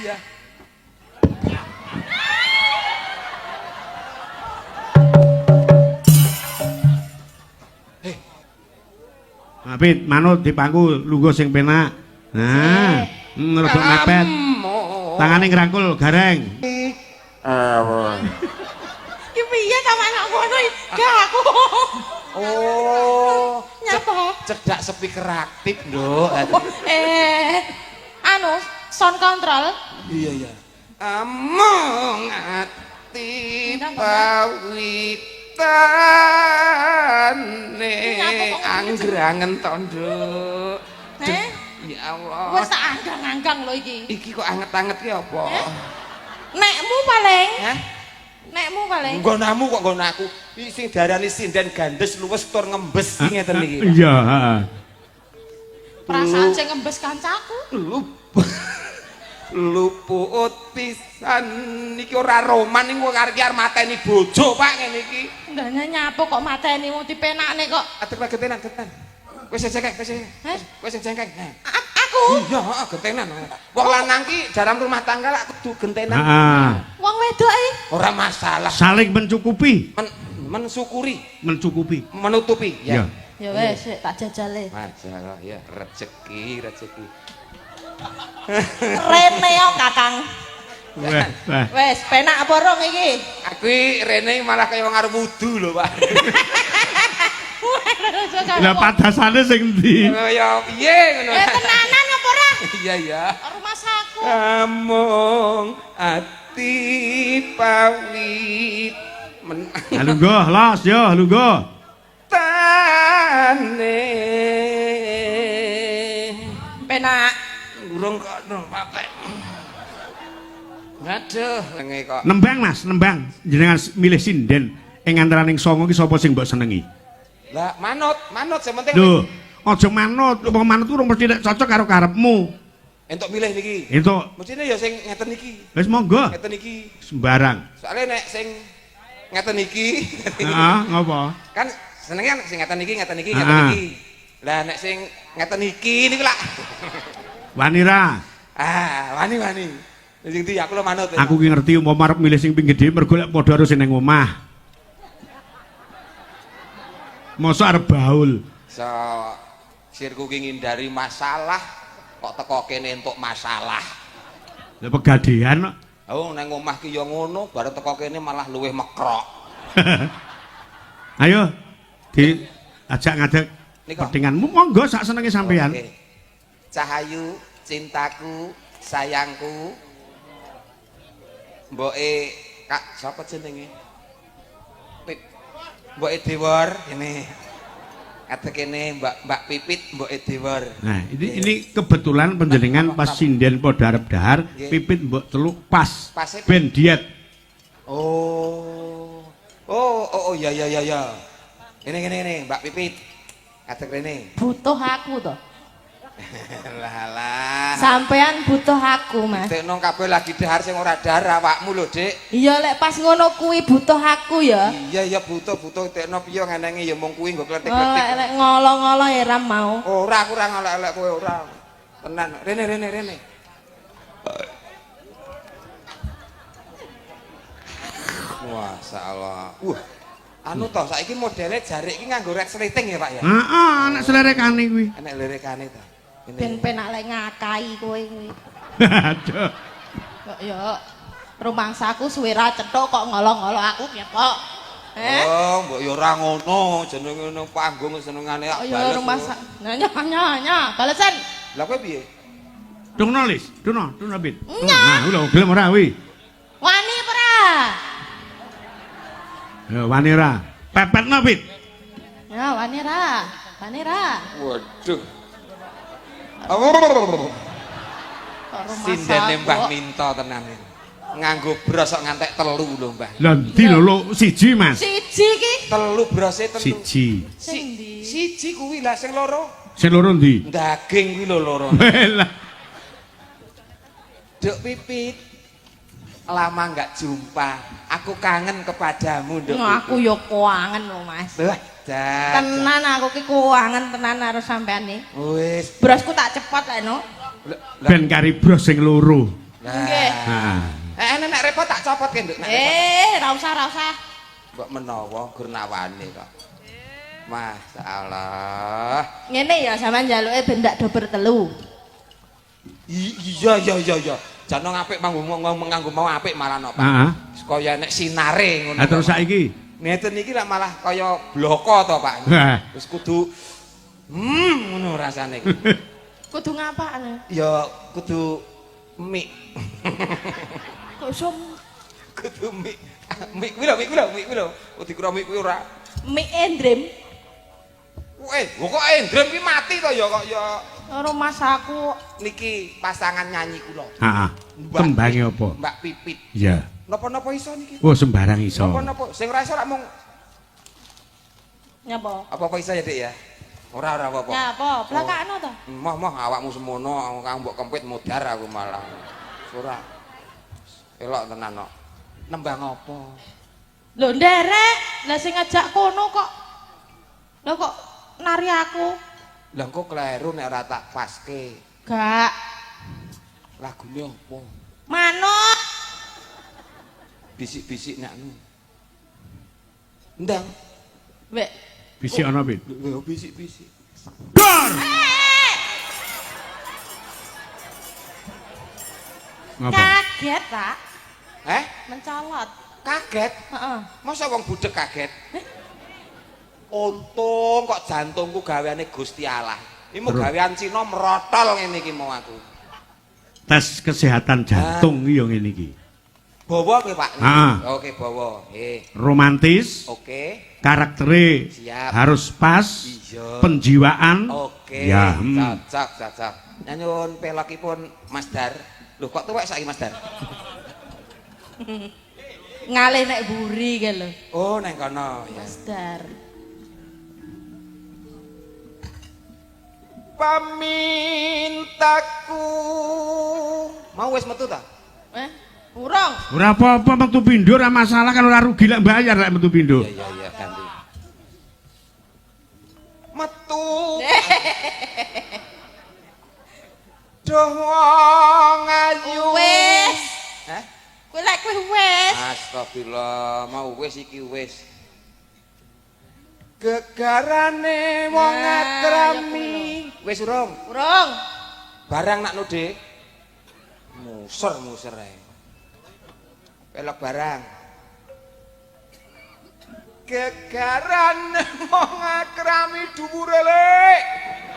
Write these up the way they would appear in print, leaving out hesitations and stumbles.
Iya. Nah, Pit, manut dipangku lungguh sing penak. Nah, rada mepet. Tangane ngrangkul gareng. Ki piye ta anak ngono iki? Gak aku. Oh, Nyapa? Cedak speaker aktif, Nduk. Eh, anu, sound control. Iya, iya. Among ati pawitane anggrangen to, Nduk. Eh? Ya Allah. Wis tak anggang-anggang lho iki. Iki kok anget-anget ki apa? Nekmu paling. Hah? Nekmu paling. Nggonamu kok nggon aku. Iki sing diarani sinden gandes luwes tur ngembes iki ngeten iki. Iya, heeh. Perasaan sing ngembes kancaku. Luput pisan iki ora roman iki kok arep mateni bojo Pak ngene iki. Ndane nyapo kok mateni wong dipenakne kok. Adek lah gentenan gentenan. Kowe sing jengkeng, kowe sing. Heh? Kowe sing jengkeng. Nah. Aku Iya, heeh gentenan. Wong lanang ki dalam rumah tangga lak kudu gentenan. Heeh. wong wedok e. Ora masalah. Saling mencukupi, Mensyukuri, mencukupi. menutupi Iya. ya. Ya wis, sik tak jajale. Masalah ya rezeki, rezeki. Rene yo Kakang. Weh, weh. Wis, penak apa rong iki? Aku iki rene malah kaya wong arep wudu lho, Pak. Lah padasane sing ndi? Ya piye ngono. Eh tenanan apa ora? Iya ya. Rumah saku. Amung ati pawit men Ha lungguh, los yo, lungguh. tane. Penak. Urung kok no patek. Aduh, nenge kok. Nembang Mas, nembang. Jenengan milih sinden ing antaraning songo ki sapa sing mbok senengi? Lah manut, manut sing penting Lho, aja manut, wong manut urung mesti nek cocok karo karepmu. entuk milih niki. Entuk. Mestine ya sing ngeten iki. Wis monggo Ngeten iki. sembarang. Soale nek sing ngeten iki, Heeh, ngopo? kan senenge kan sing ngeten iki, ngeten iki, ngeten iki. Lah nek sing ngeten iki niku lak Wani ra? ah, wani-wani. Sing ndi aku lho manut. Aku ki ngerti umpama arep milih sing pinggir dhewe mergo lek padha karo sing ning omah. Mosok arep baul. So sirku ki ngindari masalah kok teko kene entuk masalah. Lah pegadean kok. Oh nang omah ki ya ngono, bareng teko kene malah luwih mekrok. Ayo di ajak ngadeg Nika. petinganmu monggo sak senenge sampean. Oke. Cahayu, cintaku, sayangku. Mboke Kak sapa jenenge? Pip. Mboke Dewor ini. Ngadeg kene Mbak Mbak Pipit Mboke Dewor. Nah, ini kebetulan panjenengan pas sinden padha arep dahar, Nggih. Pipit mbok celuk pas. Pase- Ben diet. Oh. Oh, oh, oh, ya ya ya ya. Ini ini ini Mbak Pipit. Ngadeg rene. Butuh aku to. Lah lah. Sampean butuh aku, Mas. Tekno kabeh lagi dahar sing ora dahar awakmu lho, Dik. Iya lek pas ngono kuwi butuh aku ya. Iya iya butuh butuh tekno piye ngenenge ya mung kuwi nggo Oh, kletik-kletik. lek lek ngolo-ngolo ya ra mau. Ora aku ora ngelek-elek kowe ora. Tenan. Rene rene rene. Wah, salah. Wah. Anu toh saiki modele jarik iki nganggo red sleting ya, Pak ya? Heeh, anak selerekane kuwi. Enek lirekane to. Ini. Ben penak lek ngakai kowe kuwi. Aduh. Kok ya rumangsaku suwe ra cethuk kok ngolo-ngolo aku piye kok. Eh? Oh, mbok ya ora ngono, jenenge nang panggung senengane Oh ak ya bales. rumangsa. Nya nya nya, balesen. Lah kowe piye? Dungno Lis, dungno, dungno Pit. Nya. Nah, lho gelem ora kuwi? Wani apa ora? Ya wani ora. Pepetno Pit. Ya wani ra. Wani ra. Waduh. Oh. Kok rumangsa. Sindene Mbah Minto tenan. Nganggo bros kok ngantek telu lho, Mbah. Lah ndi lho lho siji Mas. Siji iki. Telu brose telu. Siji. Sing ndi? Siji kuwi lah sing loro. Sing loro ndi? Daging kuwi lho loro. Lah. Duk Pipit. Lama nggak jumpa. Aku kangen kepadamu, Duk. Nah, aku yo kuangen lho, Mas. Wah, dah. Tenan aku ki kuangen tenan karo sampean iki. Wis. Brosku tak cepot lek no. Lah, Ben kari bros sing loro. Lah, Nggih. Heeh. Eh, nek repot tak copot ke, Nduk, nek repot. Eh, ra usah, ra usah. Mbok menawa gurnawane kok. Masyaallah. Ngene ya sampean njaluke ben ndak dober telu. Iya iya iya iya. Jane apik manggo nganggo mau apik malah no, Pak. Heeh. Kaya nek sinare ngono. Lah terus saiki. Ngeten iki lak malah kaya bloko to, Pak. Heh. Wis kudu ngono rasane iki. Kudu ngapakne? Ya kudu mik. Kok iso Kudu mik. Mik kuwi lho, mik kuwi lho, mik kuwi lho. Kudu dikira mik kuwi ora. mik endrem? Eh, kok endrem kuwi mati to ya kok ya Rumahsaku niki pasangan nyanyi kula. Heeh. Tembange apa? Mbak Pipit. Iya. Napa-napa iso niki? Oh, sembarang iso. Napa-napa sing ora iso lak mung nyapa? apa-apa iso ya, Dik ya. Ora ora apa-apa. Nyapa? Blakakno to? Moh moh awakmu semono kang mbok kempit modar aku malah. Ora. Elok tenan kok. Nembang apa? Lho nderek, lah sing ngajak kono kok. Lho kok nari aku? Lah engko kleru nek ora tak paske. Gak. Lagune apa? Manut. Bisik-bisik nek anu. Ndang. Wek. Bisik ana, Pit. Lho bisik-bisik. Dor. Ngapa? Kaget, Pak. Eh? Mencolot. Kaget? Heeh. Masa wong budek kaget? Untung kok jantungku gaweane Gusti Allah. Iki mau Terus? gawean Cina merotol ngene iki mau aku. Tes kesehatan jantung iki yo ngene iki. Bawa kowe, Pak. Ah. Oke, bawa. Nggih. Romantis, Oke. karaktere Siap. harus pas, Iya. penjiwaan. Oke. Ya, Cocok, cocok. Nyuwun pelokipun Mas Dar. Lho kok tuwek saiki Mas Dar? Ngalih nek buri ke lho. Oh, neng kono ya. Mas Dar. Pamintaku. Mau wis metu ta? Eh, urung. Ora apa-apa metu pindho ora masalah kan ora rugi lek bayar lek metu pindho. Iya iya iya ganti. Metu. Duh wong ayu. Wis. Hah? Kowe lek kowe wis. Astagfirullah, mau wis iki wis. Gegarane wong Nah, akrami. Wis urung? Urung. Barang nak nude. Muser-muser ae. Pelok barang. Gegarane wong akrami dhuwure lek.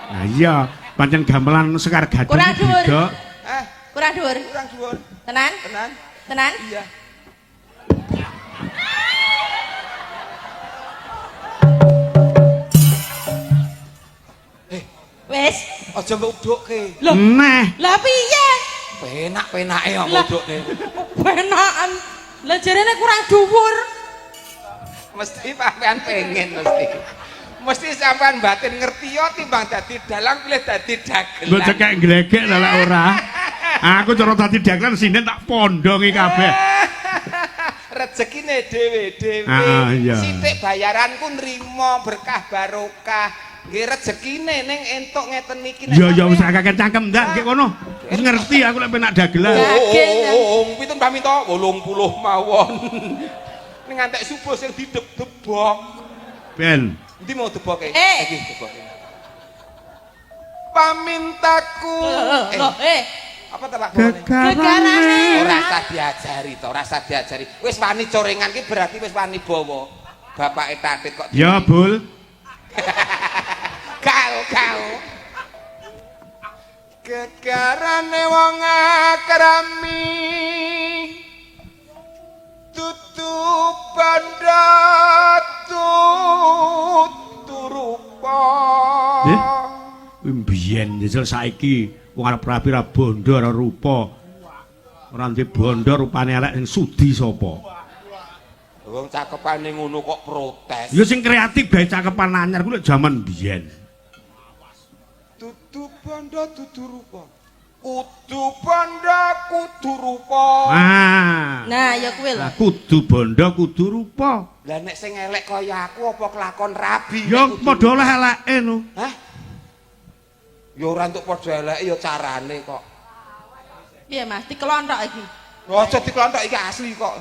Nah iya, pancen gamelan Sekar Gadung Kurang dhuwur. beda. Eh, Kurang dhuwur. kurang dhuwur. Tenan? Tenan? Tenan? Iya. Eh, Wis. aja mbok udhukke. Loh. Neh, Lah piye? Penak-penake kok Lah. udhukke. Penakan. Lah jarene kurang dhuwur. Mesti sampean pengen mesti. Mesti sampean batin ngerti yo timbang dadi dalang pilih dadi dagelan. mbok cekek glegek lah lek ora. Aku cara dadi dagelan sinden tak pondongi kabeh. Rezekine dhewe-dhewe. Ah, iya. Sithik bayaranku nrimo berkah barokah. Nggih rezekine ning entuk ngeten iki nek Ya ya wis sampean- kakek cangkem ndak nggih kono. Wis ngerti aku lek penak dagelan. Oh, pinten paminta? 80 mawon. Ning ngantek subuh sing dideb-debok. Ben. Endi mau deboke? Eh. Iki deboke. Pamintaku. Loh, eh. Apa ta Pak? Bone? Gegarane. Ora usah diajari to, ora usah diajari. Wis wani corengan ki berarti wis wani bawa. Bapake Tatit kok. Ya, Bul. Kau kau. Gegarane wong akrami. Tutu bandha tutu rupa. Eh? Kuwi mbiyen jajal saiki wong arep rapi ora bondo ora rupa. Ora ndek bondo rupane elek sing sudi sapa? Wong cakepane ngono kok protes. Ya sing kreatif gawe cakepan anyar kuwi lek jaman mbiyen. Dudu bondo dudu rupa. Kudu bondo kudu rupa. Ah. Nah, ya kuwi lho. Lah kudu bondo kudu rupa. Lah nek sing elek kaya aku apa kelakon rabi? Ya nek kudu padha oleh eleke no. Hah? Ya ora entuk padha eleke ya carane kok. Piye Mas, dikelontok iki. Aja diklonthok iki asli kok.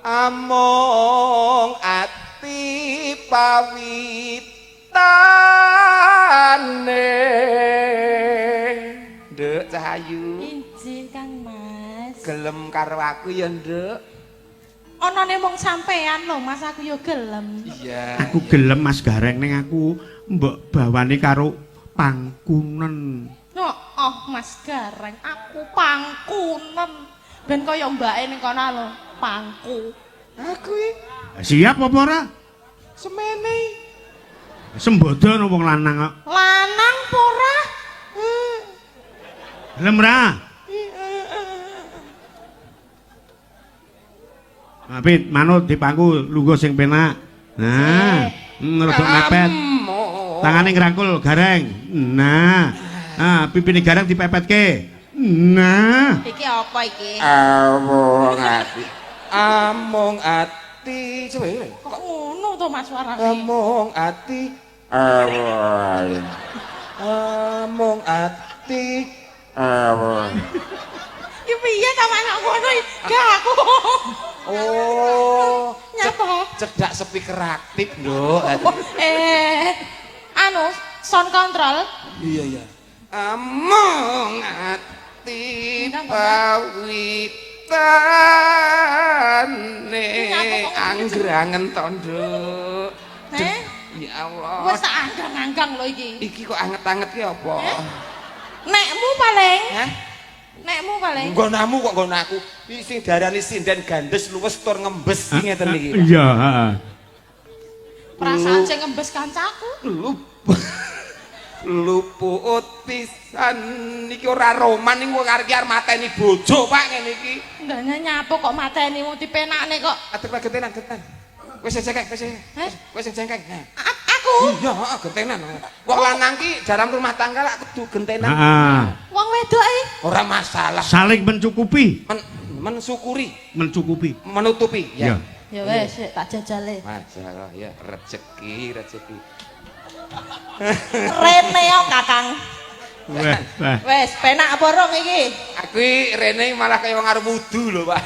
Amung ati pawitane. Nduk Cahayu, Injih Kang Mas. Gelem karo aku ya, Nduk? Anane mung sampean lho Mas, aku ya gelem. Iya. Aku gelem Mas Gareng, ning aku mbok bawane karo pangkunen. No, oh Mas Gareng, aku pangkunen. Ben kaya mbake ning kono lho, pangku. Aku iki Siap apa ora? Semene. Sembodo no wong lanang kok. Lanang apa ora? Gelem ra? Pit, manut dipangku lungguh sing penak. Nah, rada mepet. Tangane ngrangkul Gareng. Nah. Ah, pipine Gareng dipepetke. Nah. Iki apa iki? Amung ati. Amung ati. Coba ya. Kok ngono to Mas suarane? Amung ati. Amung ati. Iki piye ta Mas kok ngono iki? Gak aku. Oh, Nyapa? Cedak speaker aktif, Nduk. Anu, sound control. Iya, iya. Amung ati pawitane anggrangen to, Nduk. Eh? Ya Allah. Wis tak anggang-anggang lho iki. Iki kok anget-anget ki apa? Nekmu paling. Hah? Nekmu paling. Nggonamu kok nggon aku. Iki sing diarani sinden gandes luwes tur ngembes iki ngeten iki. Iya, heeh. Perasaan sing ngembes kancaku. Luput pisan iki ora roman iki kok arep arep mateni bojo, Pak, ngene iki. Ndane nyapo kok mateni wong dipenakne kok. Adeg lah gentenan, gentenan. Wis sing jengkeng, wis sing. Heh? Wis sing jengkeng. Nah. Aku Iya, heeh, gentenan. Wong lanang ki dalam rumah tangga lak kudu gentenan. Heeh. Wong wedok e. Ora masalah. Saling mencukupi, Mensyukuri, mencukupi. Menutupi, Iya. ya. Ya wis, sik tak jajale. Masalah ya rezeki, rezeki. Rene yo Kakang. Weh, weh. Wis, penak apa rong iki? Aku iki rene malah kaya wong arep wudu lho, Pak.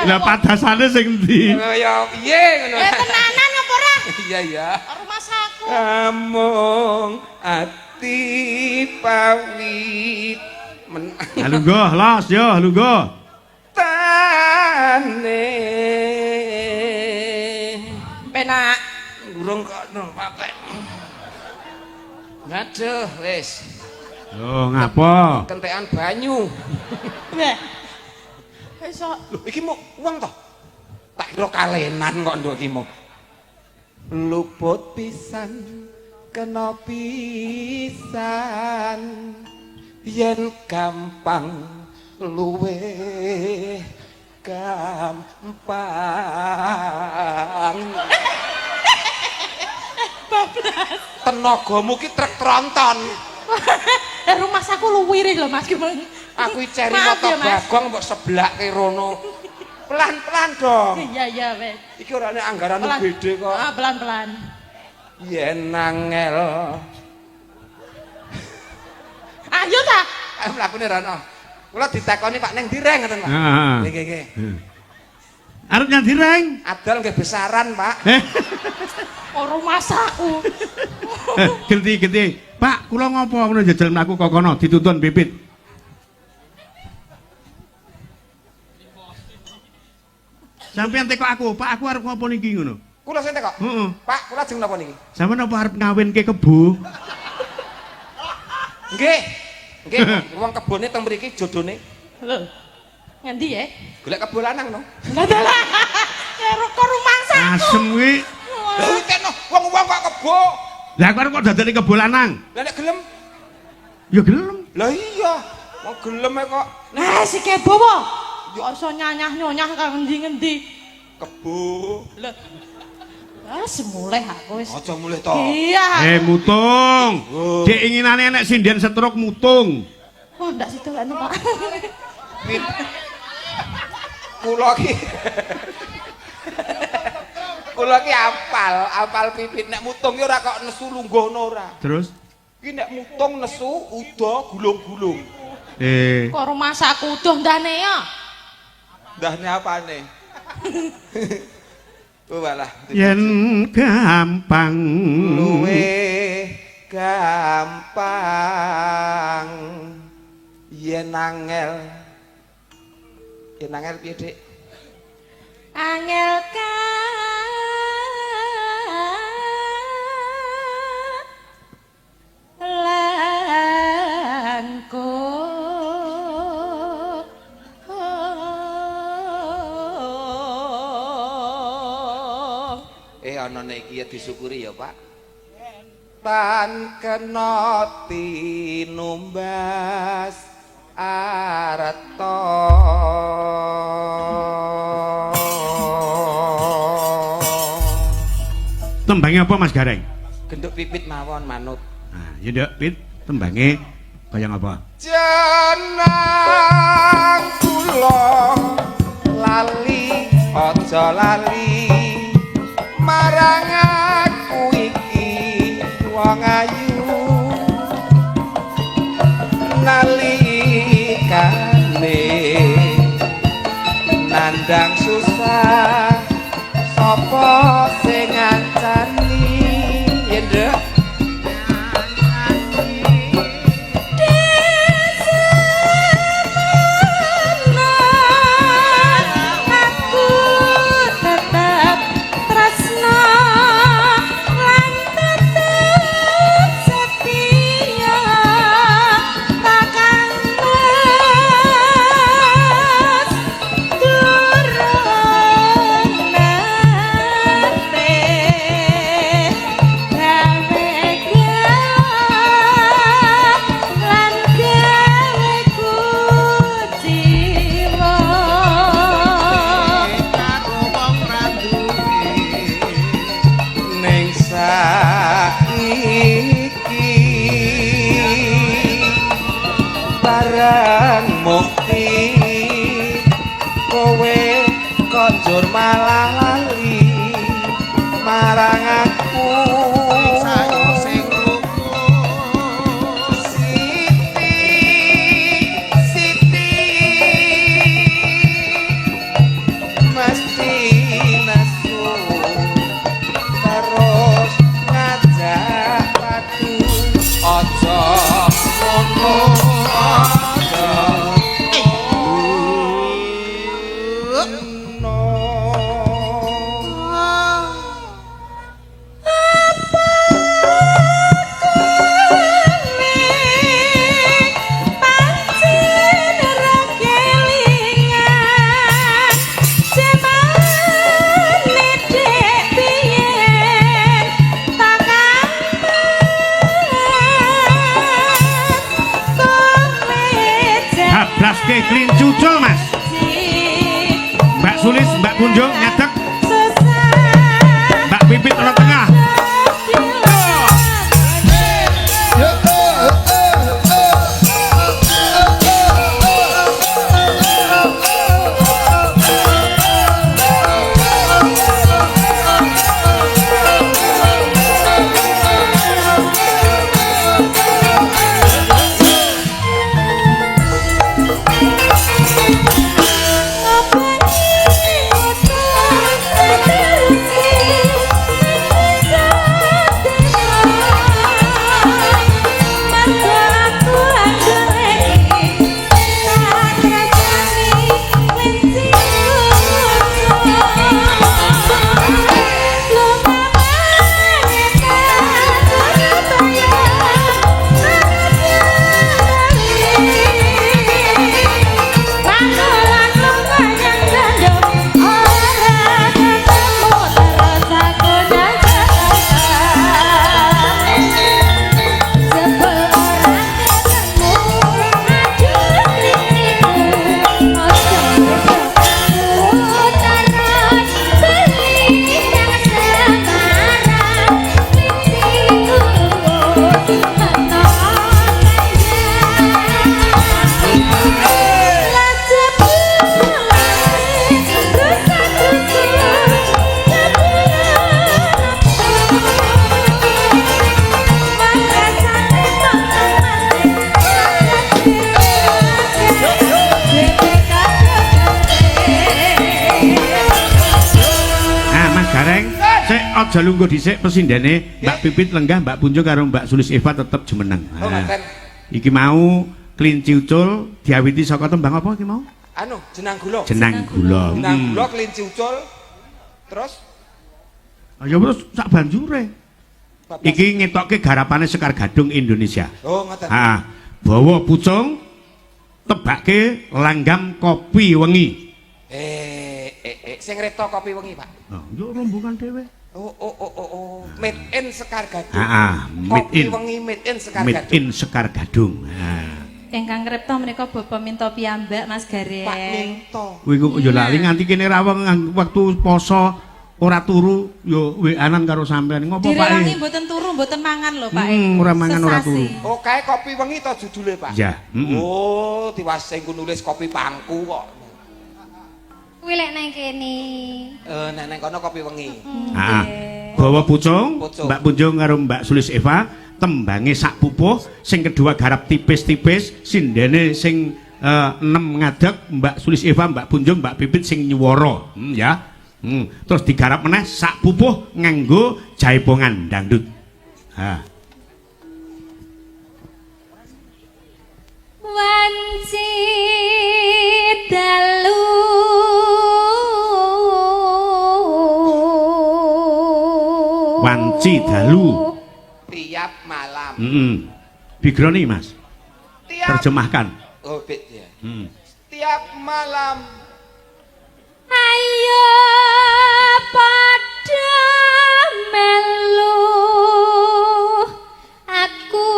Lah padasane sing ndi? Kaya piye ngono. Eh tenanan apa ora? Iya, iya. Rumah saku. Amung ati pawit men Ha lungguh, los yo, lungguh. tane. Penak. Urung kok no, Pak. Aduh, wis. Yo ngapa? Kentekan banyu. Weh. Wis kok. Lho, iki mau uang toh? Tak kira kalenan kok nduk iki mau. Luput pisan kena pisan yen gampang luwe gampang. Tenagamu ki trek tronton. Eh rumah saku luwirih lho Mas gimana? Aku iki ceri Maaf moto ya, Mas. Bagong mbok seblake rono. Pelan-pelan dong. Iya iya wes. Iki ora nek anggaran Pelan. gede kok. Ah, pelan-pelan. Yen angel. Ayo ta. Ayo mlakune rono. Kula ditakoni Pak neng direng ngoten, Pak. Heeh. Nggih, nggih. Arep nyang reng? Adol nggih besaran, Pak. Eh, Oh, rumah saku. Genti genti. Pak, kula ngopo ngono jajal mlaku kok kono dituntun Pipit. Sampeyan teko aku, Pak, aku arep ngopo niki ngono. Kula sing tekok. Heeh. Pak, kula ajeng napa niki? Sampeyan apa arep ngawinke kebo? Nggih. Nggih, wong kebone teng mriki jodone. Lho. Ngendi ya? Golek kebo lanang no. Lah dalah. Karo kok rumah saku. Asem kuwi. Lha tekno wong-wong kok kebo. Lah aku arep kok dadane kebo lanang. Lah nek gelem? Ya gelem. Lah iya. Wong gelem e kok. Nah, si kebo wo. Kok iso nyanyah-nyonyah kang ngendi-ngendi. Kebo. Lho. Ah, semuleh aku wis. Aja mulih to. Iya. Eh mutung. Oh. Dek inginane enek sinden setruk mutung. Wah, ndak sido lek Pak. Pit. Kula ki Kula ki apal, apal Pipit nek mutung ki ora kok nesu lungguhno ora. Terus? Ki nek mutung nesu uda gulung-gulung. Eh, Kok rumangsaku uduh ndane ya? Ndahne apane? Oh walah. Yen gampang Luwe gampang yen angel. Yen angel piye, Dik? Angel ka langkung. Eh ana iki ya disyukuri ya, Pak. Tan kena tinumbas arta. Tembange apa Mas Gareng? Genduk pipit mawon manut. Nah, ya Nduk, Pit, tembange kaya ngapa? Jenang kula lali aja lali marang aku iki wong ayu nalikane nandang susah sapa sing ngancani yen Nduk? Aku tetep tresna lan tetep setia takang mas durung nate gawe galah lan gawe kuciwa. Karo wong ra duwe. Ning saiki barang mukti kowe konjur malah lali marang aku. Sayo sing krungu. Siti, Siti mesti nesu terus ngajak padu aja ngono aja ngono. Pancen ra kelingan jamane dek biyen takang kowe. Hablaske klincucul, Mas. Mbak Sulis, Mbak Kunjung ngadeg, susah Mbak Pipit ana tengah. Apa ini Aja lungguh dhisik pesindene Mbak Pipit lenggah, Mbak Punjung karo Mbak Sulis Eva tetep jumeneng. Oh, Nah, ngoten. iki mau kelinci ucul diawiti saka tembang apa iki mau? Anu, jenang gula. Jenang gula. Jenang Hmm. gula kelinci ucul. Terus Ayo terus sak banjure. bablas. Iki ngetokke garapane Sekar Gadung Indonesia. Oh, ngoten. Ha, bawa pucung tebake langgam kopi wengi. Sing reto kopi wengi, Pak. Oh, yo rombongan dhewe. Oh. Made in Sekar Gadung. Heeh, made Kopi in. wengi made in Sekar Made Gadung. in Sekar Gadung. Ha. Ingkang ngripta menika Bapak Minto piyambak Mas Gareng. Pak Minto. Kuwi kok yo lali nganti kene rawang waktu poso ora turu yo WA-an karo sampean. Ngopo Pak? Direwangi mboten turu, mboten mangan lho Pak. Ora mangan, ora Sesasi. turu. Oh, kae kopi wengi to judule, Pak? Ya, heeh. Oh, tiwas sing ku nulis kopi pangku kok. Kuwi lek nang kene. Eh, nek nang kono kopi wengi. Heeh. Bawa pucung, Pucung. Mbak Punjung karo Mbak Sulis Eva, tembange sak pupuh, sing kedua garap tipis-tipis, sindene sing enem ngadeg, Mbak Sulis Eva, Mbak Punjung, Mbak Pipit sing nyuwara. Ya. Terus digarap meneh sak pupuh nganggo jaipongan dangdut. Ha. Wanci dalu. Wanci dalu. Tiap malam. Heeh. Bigroni, Mas. Tiap Terjemahkan. Oh, bit ya. Tiap malam. Ayo padha melu aku.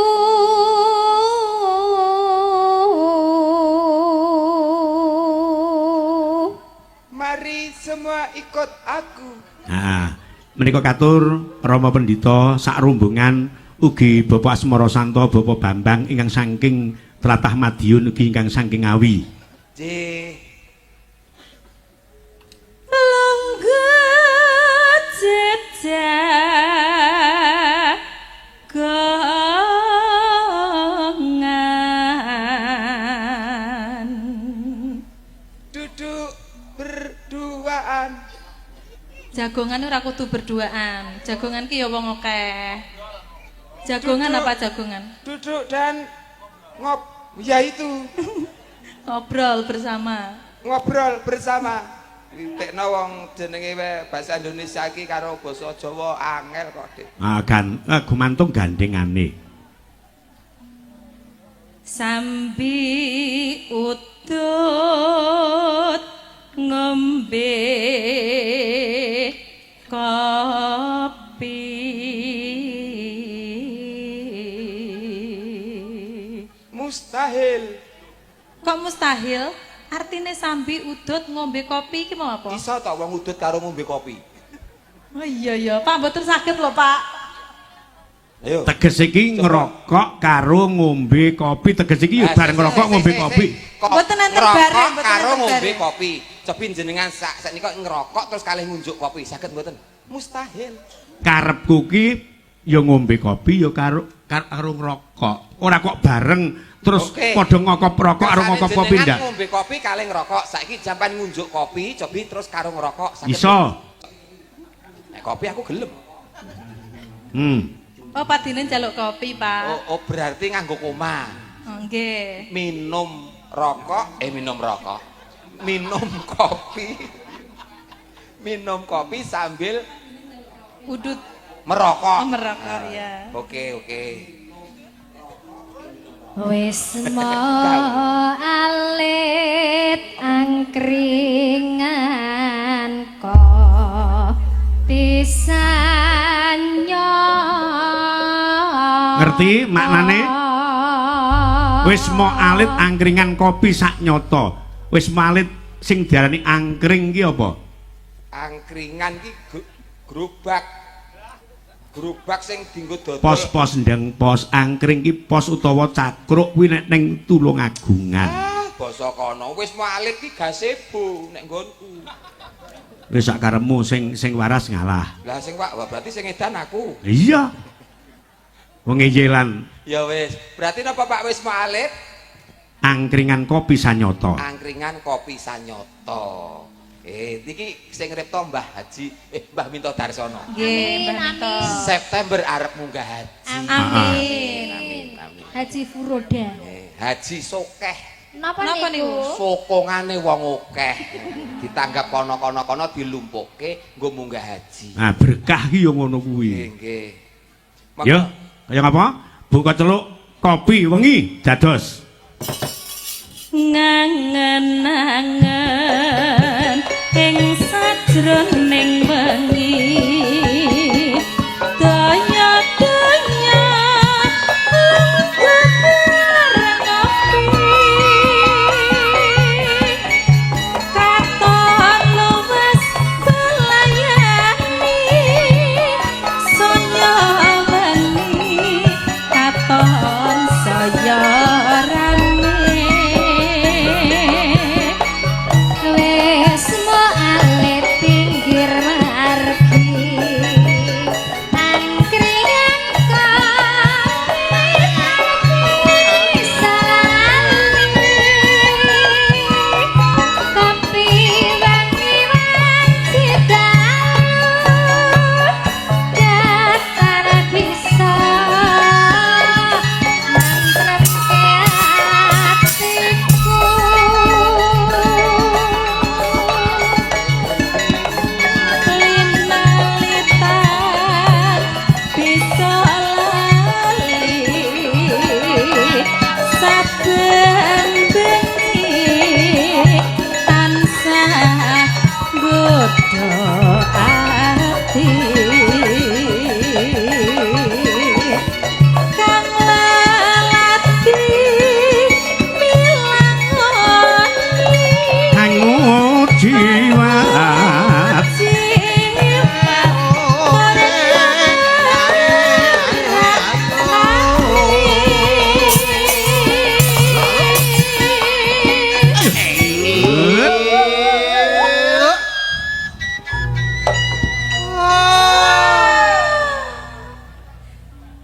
Mari semua ikut aku. Nah, menika katur Rama Pendhita sak rombongan ugi Bapak Asmara Santo, Bapak Bambang ingkang saking tlatah Madiun ugi ingkang saking Ngawi. J. Lungguh jejak gongan. Duduk berduaan. Jagongan ora kudu berduaan. Jagongan ki ya wong akeh. Jagongan Duduk. apa jagongan? Duduk dan ngop ya itu Ngobrol bersama. ngobrol bersama. Tekno wong jenenge wae bahasa Indonesia iki karo basa Jawa angel kok, Dik. Ah, gan, gumantung gandengane. Sambi udut ngombe kopi. Mustahil. Kok mustahil? Artine sambi udut ngombe kopi iki mau apa? Iso tok wong udut karo ngombe kopi. Oh iya ya, Pak mboten saged lho, Pak. Ayo. Teges iki ngerokok karo ngombe kopi, teges iki ya bareng ngerokok ngombe kopi. Mboten enten bareng, mboten karo enten ngombe bareng. kopi. Cobi jenengan sak saknika ngerokok terus kalih ngunjuk kopi, saged mboten? Mustahil. Karepku ki ya ngombe kopi ya karo karo ngerokok. Ora kok bareng terus Oke. padha ngokop rokok karo Kersane ngokop kopi jenengan ndak. Ngombe kopi kalih ngerokok. Saiki jampan ngunjuk kopi, cobi terus karo ngerokok saged. Iso. Nek kopi aku gelem. Oh, Pak Dinen njaluk kopi, Pak. Oh, oh berarti nganggo koma. Oh, nggih. Minum rokok, minum rokok. Minum kopi. Minum kopi sambil Udut merokok. oh, merokok ya. Oke, oke. Wis mo alit angkringan kopi sanyo. Ngerti maknane? Wis mo alit angkringan kopi sak nyoto. Wis mo alit sing diarani angkring ki apa? Angkringan ki gerobak. Gerobak sing dienggo dodol. Pos-pos ndeng pos angkring ki pos utawa cakruk kuwi nek ning Tulungagungan. Ah, basa kono. Wis mo alit ki gazebo nek nggonku. Wis sak karepmu sing sing waras ngalah. Lah sing Pak, wah berarti sing edan aku. Iya. Wong ngeyelan Ya wis. Berarti napa Pak wis mo alit? angkringan kopi sanyoto. Angkringan kopi sanyoto. Niki sing ngripta Mbah Haji, Mbah Minto Darsono. Nggih, Mbah Minto. September arep munggah haji. Amin. Amin. Amin. Haji Furoda. Haji sokeh. Napa Napa niku? niku? Sokongane wong akeh. Ditanggap kono-kono-kono dilumpukke nggo munggah haji. Nah, berkah ki yo ngono kuwi. Nggih. Yo, kaya ngapa? Buka celuk kopi wengi dados. Ngangen-angen ing sajroning wengi daya-daya bareng ngopi katon luwes belayani saya wengi katon saya rame. Wis alit pinggir margi angkringan kopi sali kopi wangi wanci dalu datar bisa nantrepke atiku. Linalitan bisa lali saben bengi tansah nggodha ati kang lalati milangoni Hangu jiwat. jiwa.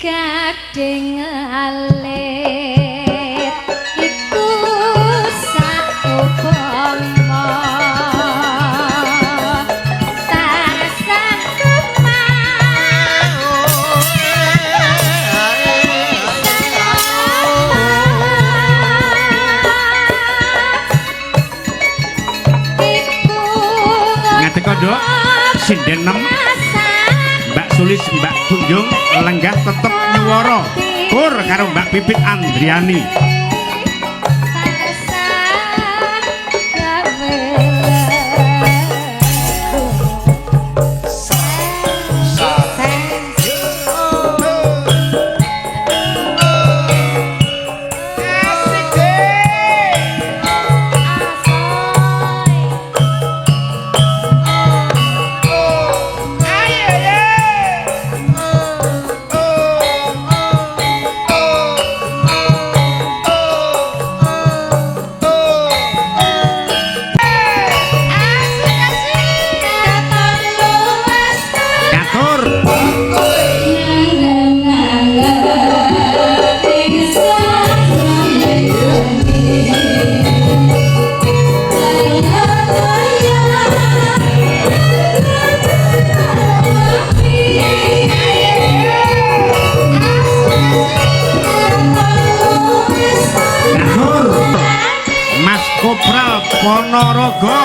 Gading alit iku saupama tansah Ngadeg kok, Sinden 6 Mbak Sulis, Mbak Tunjung lenggah tetep nyuwara kur karo Mbak Pipit Andriani. Asik deh. Ayo ye. Katur. Katur. Mas Kopral Ponorogo.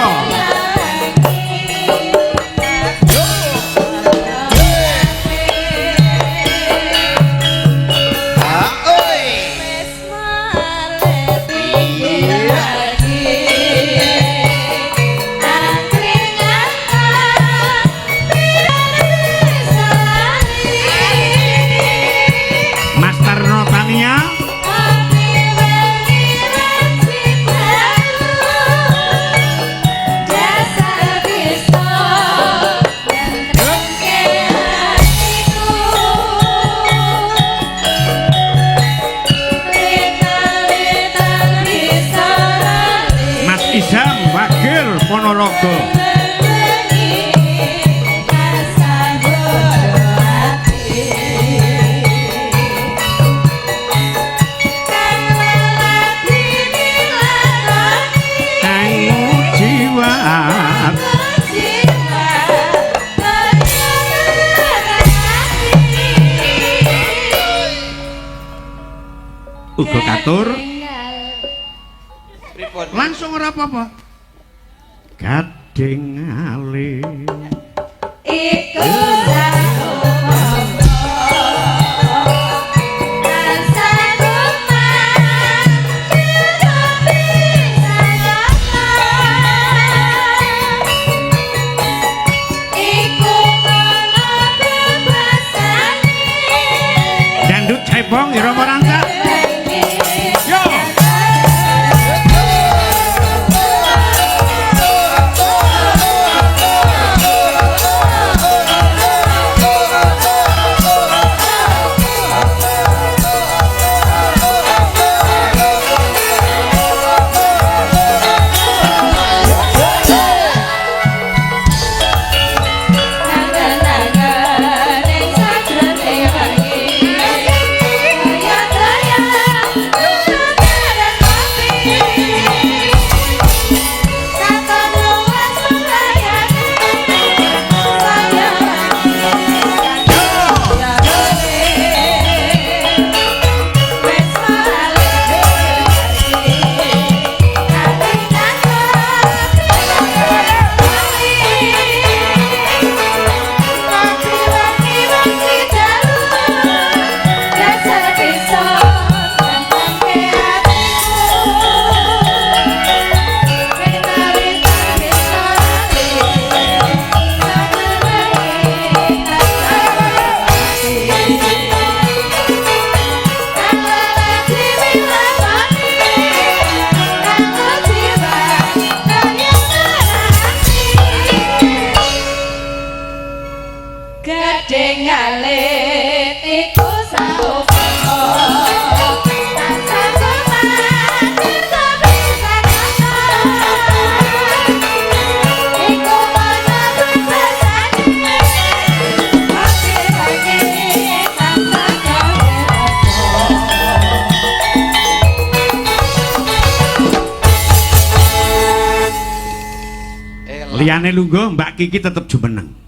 Mas Tarno Tania. Mas Izam Wakil Ponorogo. Kanggo jiwa. Uga katur. Pripun? Langsung ora apa-apa. Gading alit. Iku Dandut cebong irama rancak. Yo. Gading alit iku saupama tansah kumat bisa kata iku ana bebasane ati-ati tansah gawe. Liyane lungguh Mbak Kiki tetep jumeneng.